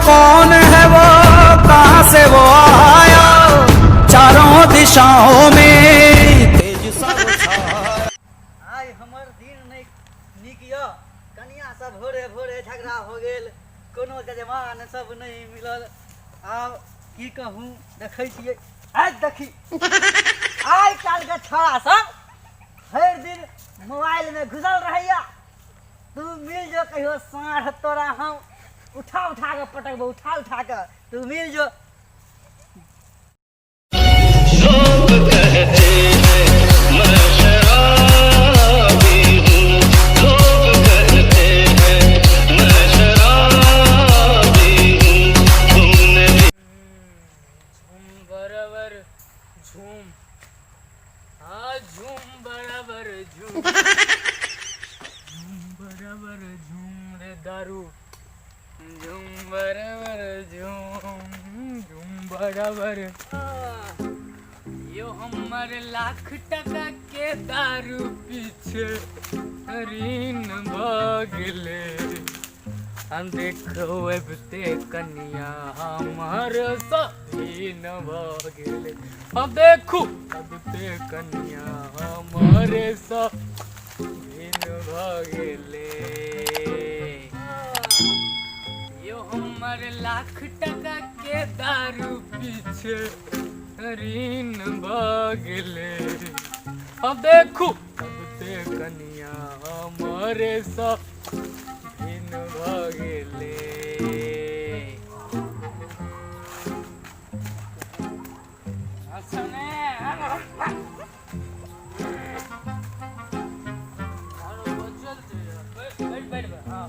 कौन है वो, कहां से वो आया, चारों दिशाओं में तेज सा वो छाया। आइ हमर दिन नहि नीक यऽ। कनिया सब भोरे भोरे झगड़ा हो गेल, कोनो जजमान सब नहि मिलल। आब की कहूँ, देखै छियै, आइ देखी, आइ काल्हिके छोड़ा सब भरि दिन मोबाइलमे घुसल रहैया। तू मिल जो कहियो साँढ़, तोरा हम उठा उठा कऽ पटकबो, उठा उठा कऽ। तू मिल जो। झूम बराबर झूम, हाँ झूम बराबर झूम, झूम बराबर झूम रे दारू, झूम बराबर झूम, झूम बराबर। यो हमर लाख टका के दारू पीछे ऋण भऽ गेलै। हम देखो अबिते कनिया हमर सहीन भऽ गेलै। हम देखू अबिते कनिया हमर सहीन भऽ गेलै। यो हमर लाख टका के दारू पीछे ऋण भऽ गेलै। हम देखू अबिते कनिया हमर भिन्न भऽ गेलै। बैठ बैठ, हाँ।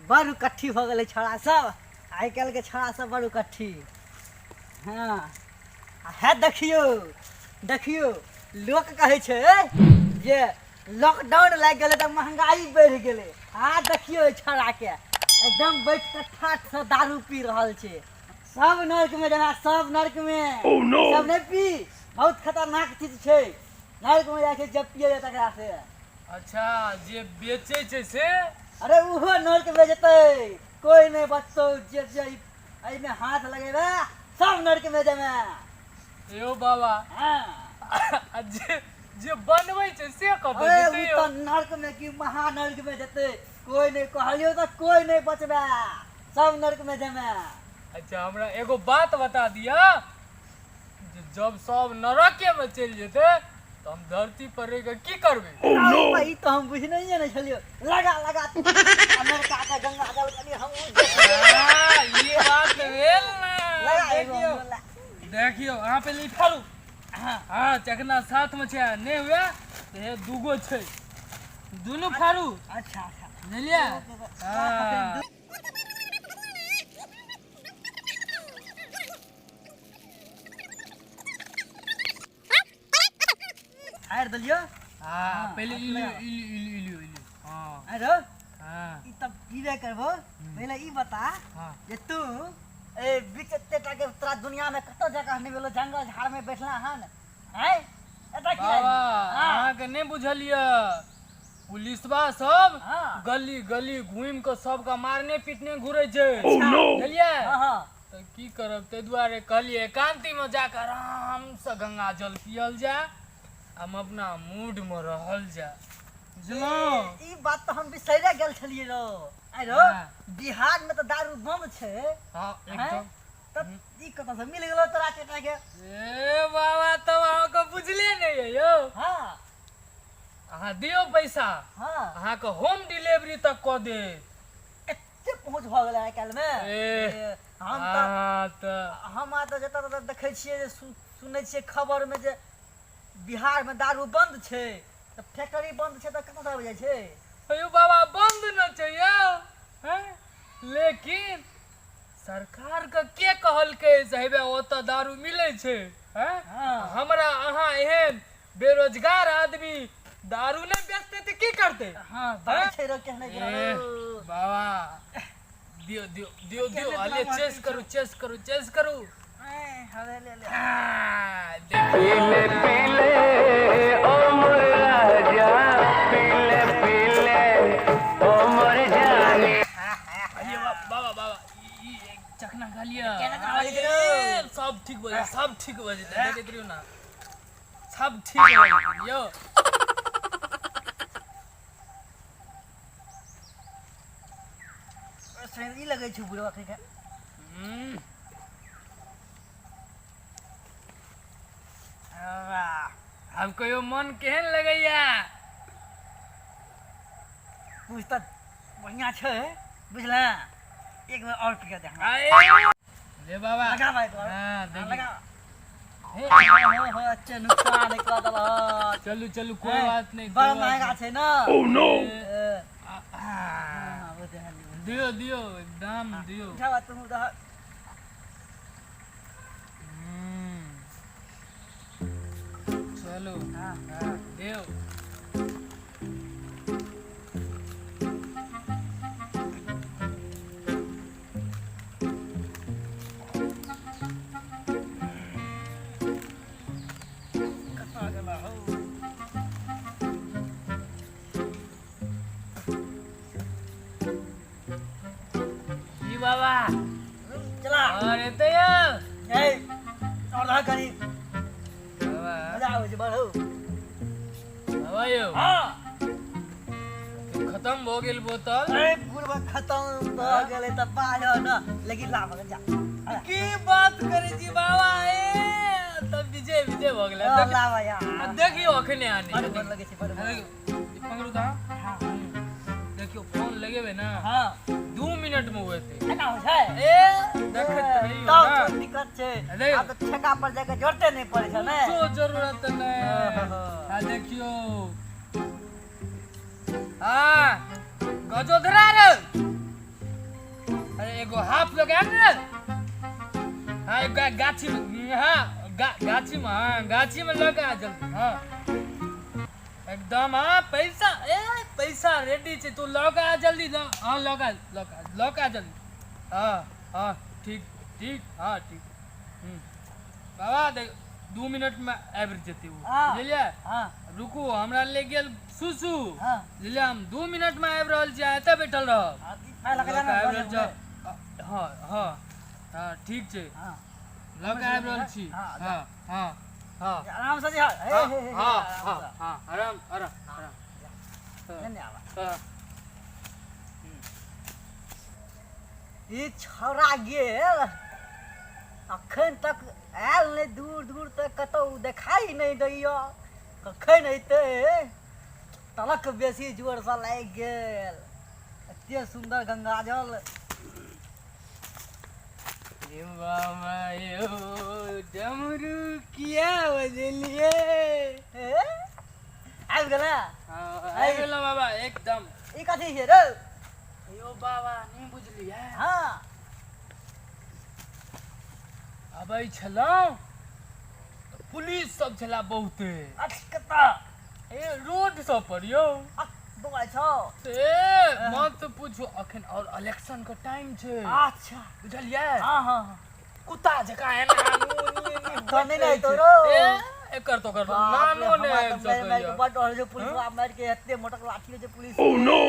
बड़ उकट्ठी भऽ गेलै छौड़ा सब, आइ काल्हिके छौड़ा सब बड़ उकट्ठी। हँ, आ हे देखियौ, देखियौ, लोक कहै छै जे लॉकडाउन लागि गेलै तऽ महंगाई बढ़ि गेलै, आ देखियौ एहि छौड़ाके एकदम बैठ कऽ ठाठसँ दारू पी रहल छै। सब नर्कमे जेना, सब नर्कमे। oh, no! सब नहि पी, बहुत खतरनाक चीज छै, नर्कमे जाइ छै जब पियै तकरा से। अच्छा, जे बेचै छै से? अरे ओहो नर्कमे जेतै, कोई नहि बचतौ। जे जे एहिमे हाथ लगेबै सब नर्कमे जेबै। यौ बाबा। हँ। आ जे जे बनबै छै से कतऽ अरे जेतै उ यौ? तऽ नर्क में की महानर्क में जेतै। कोई नहीं, कहलियौ तऽ कोई नहीं बचबै, सब नर्क में जेबै। अच्छा, हमरा एगो बात बता दिअ जे जब सब नरके में चलि जेतै तऽ हम धरती पर रहि कऽ की करबै? अरे ई तऽ हम बुझनैये नहि छलियौ। लगा लगा अमेरिका के गंगा जल कनि हम हाँ, ई बात भेल ने। लगा एगो। देखियौ। हमरो लगा। देखियौ, अहाँ पहिले ई फाड़ू। हँ, चखना साथमे छै, आ नहि हुए तऽ हे दूगो छै, दुनू फाड़ू। अच्छा अच्छा। बुझलियै? हँ। फाड़ि देलियौ। हँ, पहिले ई लियौ, ई लियौ, ई लियौ, ई लियौ, ई लियौ। हँ। अरे हँ। ई तब पीबे करबो, पहिले ई बता जे तू ए बीच एते टा के तोरा दुनिया में कतौ जगह नहि भेलो, जंगल झाड़ में बैठला हन हैं, एतऽ किया बाबा। एली? हाँ। अहाँके नहि बुझल यऽ, पुलिसबा सब गली गली घूमि कऽ सबके मारने पीटने घुरै छै, बुझलियै? हाँ हाँ। तऽ की करब, ताहि दुआरे कहलियै एकान्तीमे जाकऽ आरामसँ गंगा जल पियल जाय, हम अपना मूडमे रहल जाय, बुझलहुँ? ई बात तऽ हम बिसैरे गेल छलियै रौ। आइ रौ, बिहार में तऽ दारू बंद छै। हाँ। हैं? एकदम। तब ई कतऽ से मिल गेलो तोरा चटा के? ए बाबा, तब अहाँके बुझले नहि यऽ यौ। अहाँ दियौ पैसा, अहाँके होम डिलीवरी तक कऽ देत। एते पहुँच भऽ गेलै आइ काल्हि में। ए, ए, हम तऽ अहाँ तऽ हम आ तऽ जतऽ ततऽ देखै छियै जे सुनै छियै खबर में जे बिहार में दारू बंद छै, तऽ फैक्ट्री बंद छै तऽ कतऽ से आबि जाइ छै? अयो बाबा, बंद न छै यौ हैं, लेकिन सरकार के के कहलकै से हेबे ओतऽ दारू मिलै छै हैं? हमरा अहाँ एहन बेरोजगार आदमी दारू नहीं बेचते तो की करते? हां बड़ छै रो केहने ए, बाबा दियो दियो दियो दियो अले चेस करू चेस करू चेस करू। ए हवे ले ले। हाँ, पीले पीले ओ मोर राजा पीले पीले ओ मोर जाने। अरे बाबा बाबा ई एक चखना खा लिया। सब ठीक हो सब ठीक हो जेतै देखैत रहियो ना सब ठीक हो जेतै यो। ई लगै छै बुढ़वा के। आब कहियो मन केहन लगैया? कुछ त बढ़िया छै बुझला। एक बार और पिया दे हमरा। ले बाबा लगा भाई तो। हां लगा। हे हो अच्छा नुकसान एक बार चलू चलू कोई बात नहीं बड़ महंगा छै ना। Oh no. हां वो दे दियो दियो एकदम दियो। उठावा तुम उठा। चलो हां हां दियो। कता गेला हो। बाबा चला अरे तो यार ए और रहा करी बाबा मजा आवे छै बढ़ो बाबा यो। हां खत्म हो गेल बोतल। अरे पूरा खत्म भ गेलै त बाजो न लेकिन लाभ जा की बात करे जी बाबा। ए तब विजय विजय भ गेलै। लाभ यार देखियो अखने आने बड़ बड़ लगे छै बड़ पकड़ू त। हां देखियो फोन लगेबे ना। हां 2 मिनट में होते एना हो छै। ए देखत रहियो तब ना कोई दिक्कत छै। आब त ठेका पर जाके जोड़ते नहीं पड़े छै ने। कुछो जरूरत नहीं। आ देखियो हां गजोधरा रे। अरे एगो हाफ लगा ने। हां एक गाछी में। हां गाछी में। हां गाछी में लगा जल्दी। हां एकदम। हां पैसा ए पैसा रेडी छे तू लगा जल्दी। हां लगा लगा लगा जल्दी। हां हां ठीक ठीक। हां ठीक। बाबा देख 2 मिनट में आबि जेतै ओ बुझलियै। हां रुकू हमरा ले गेल सुसु। हां बुझलियै हम 2 मिनट में आबि रहल छी एतऽ बैठल रहब। हां लगा ना। हां हां हां ठीक छै। हां लगा आबि रहल छी। हां हां हां आराम से जी। हां हां हां हां आराम आराम आराम नहीं आवा। हां ई छौड़ा गेल अखन तक आयल नहीं दूर दूर तक कतौ देखाई नहीं दैया। कखन अयतै? तलक बेसी जोरसँ लागि गेल। एते सुन्दर गंगा जल। ये बाबा यो डमरू किया बजलिए? आबि गेला? आबि गेलौ बाबा एकदम। ई कथी छै रे? यो बाबा नहीं बुझलियै। हां अबै छलहुँ पुलिस सब छला बहुते। कता? ए रोड सब पर यौ। दौड़ै छौ? ए मत पूछू अखन और इलेक्शन के टाइम छै। अच्छा बुझलियै। हां हां कुत्ता जकाँ एना तने नै तोरो। ए एकर तो कर नानो ने आबि सकैया। बड डर छै पुलिस मारि के। एते मोटक लाठी छै पुलिस। Oh no.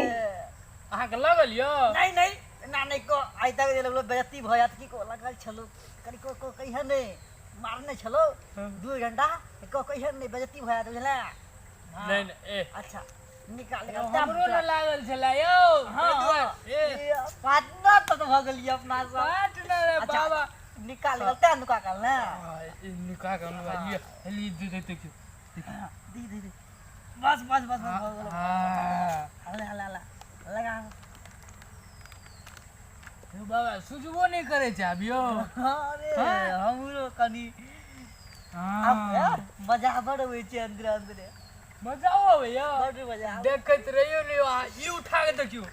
अहाँ के लगल यौ? नहीं नहीं ना नहीं को आइ तक जे लगलो बेइज्जती भ जात की को लगल छलो कनि को को कहिया नहीं मारने छलो 2 घंटा को कहिया नहीं बेइज्जती भ जात बुझला। नहीं नहीं ए अच्छा निकाल यौ, हमरो न लागल छला यौ। हां ए पार्टनर त भ गेलियै अपना सब। पार्टनर रे बाबा निकाल निकाल ते नुका कल ने। हां ई नुका के नुका लियो हेली दे दे देखियो दी दी दी बस बस बस भ गेलो। हां हले हले हले लगा यौ बाबा सुझबो नहीं करे छै आब यौ। अरे हमरो कनी हां आब मजा बड़ होइ छै अंदर अंदर। मजा आबै यौ बड़ मजा। देखैत रहियो ने अहाँ ई उठा के देखियो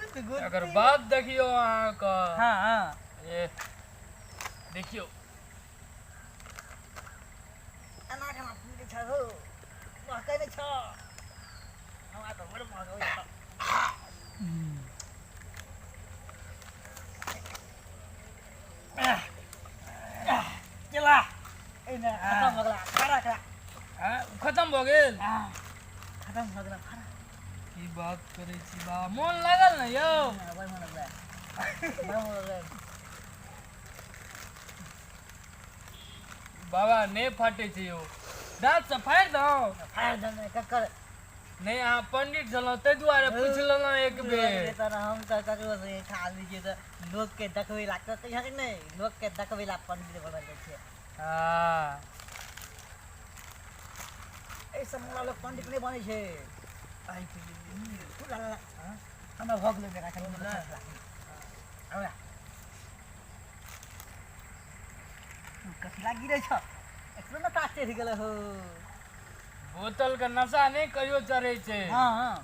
एकर बाद देखियो अहाँ के। हां हां ए देखियो एना केना पीले छै हो। बड़ मजा आबै। चला एने खत्म भऽ गेला खड़ा खड़ा। हाँ, खत्म भऽ गेल। हाँ, खत्म भऽ गेला खड़ा। की बात करै छी बाबा, मोन लागल ने यौ? बड़ मन लगलै, बड़ मन लगलै। बाबा नहि फाटै छै यौ, दाँत से फाड़ि दौ। फाड़ि देने ककर? नहि, अहाँ पंडित छलहुँ ताहि दुआरे पूछि लेलहुँ एक बेर। तऽ हम तऽ ककरो से खा लै छियै तऽ लोकके देखबै ला कहिया कि नहि, लोकके देखबै ला पंडित बनल जाइ छै। हँ, एहि सब हमरा लोक पंडित नहि बनै छै। हमरा भऽ गेलै बेटा, हमरा कथी लागि रहै छ? एकरो ने तास चढ़ि गेलै हो। बोतल के नशा नहि कहियो चढ़ै छै। हँ हँ,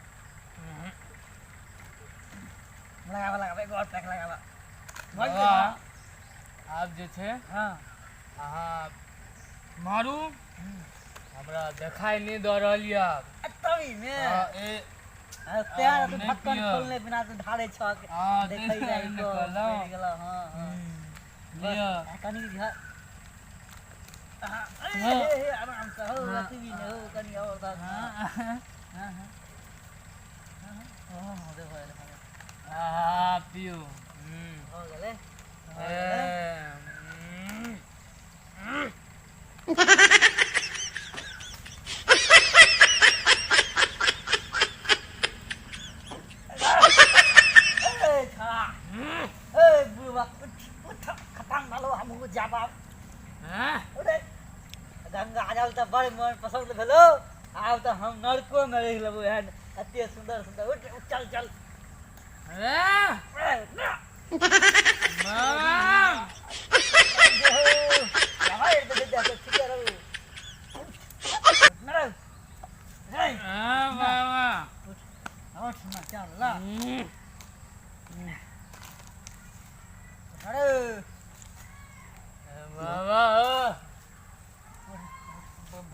लगाबऽ लगाबऽ, एगो आओर पैक लगाबऽ, भऽ गेलै। बाबा, आब जे छै हँ, अहाँ मारू, हमरा देखाइ नहि दऽ रहल यऽ आब। तभी मे हँ, ए तैं तू नहि ढक्कन पियब। खोलने बिना तू ढारै छह। हँ, देखै ताहि जाइ दुआरे ने को कहलहुँ। पड़ि गेलौ। हँ हँ, बस। लिअ। कनि हाँ, ए, हाँ। हे, हे, आराम से हो। हाँ। अथी भी नहि हो, कनि आओर दऽ। हाँ, हँ हँ हँ, हो गेलै, भऽ गेलै, भऽ गेलै। हाँ, पियू। भऽ गेलै, भऽ ए, गेलै। ए छा, ए बुढ़वा, उठ उठ, खतम भेलो, हमहूँ जाब आब। हाँ? अरे गंगा जल तऽ बड़ मन पसन्द भेलो, आब तऽ हम नरकोमे रहि लेबो एहन एते सुन्दर सुन्दर। उठ उठ, चल चल। ए, ए, ना। बाबा। हाँ, बाबा। बाबा,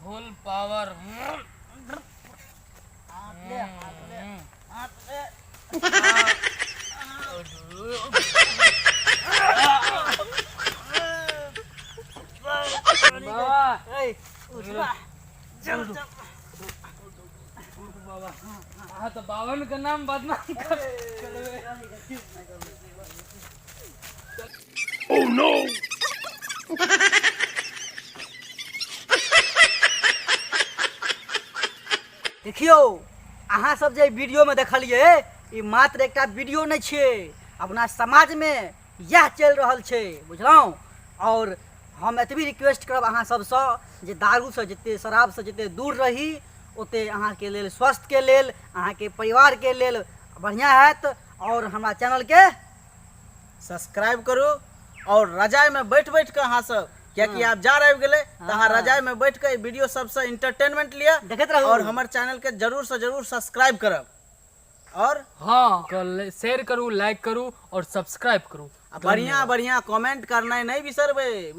फुल पावर। बाबा, बाबा, अहाँ तऽ बावन के नाम बदनाम कर। देखियौ, अहाँ सब जे वीडियोमे देखलियै, ई मात्र एकटा वीडियो नहि छियै, अपना समाजमे इएह चलि रहल छै, बुझलहुँ? आओर हम एतबी रिक्वेस्ट करब अहाँ सबसँ जे दारूसँ जते, शराबसँ जते दूर रही, ओते अहाँके लेल, स्वास्थ्यके लेल, अहाँके परिवारके लेल बढ़िआँ हैत। आओर हमरा चैनलके सब्सक्राइब करू और रजाई में बैठ बैठ के अहाँ सब, कियाकि आब जाड़ आबि गेलै तऽ अहाँ रजाई में बैठ के वीडियो सबसँ इंटरटेनमेंट लिअ, देखैत रहू और हमर चैनल के जरूर से जरूर सब्सक्राइब करब और हाँ, शेयर करू, लाइक करू और सब्सक्राइब करू। बढ़िया बढ़िया कमेंट करनाइ नहि बिसरबै।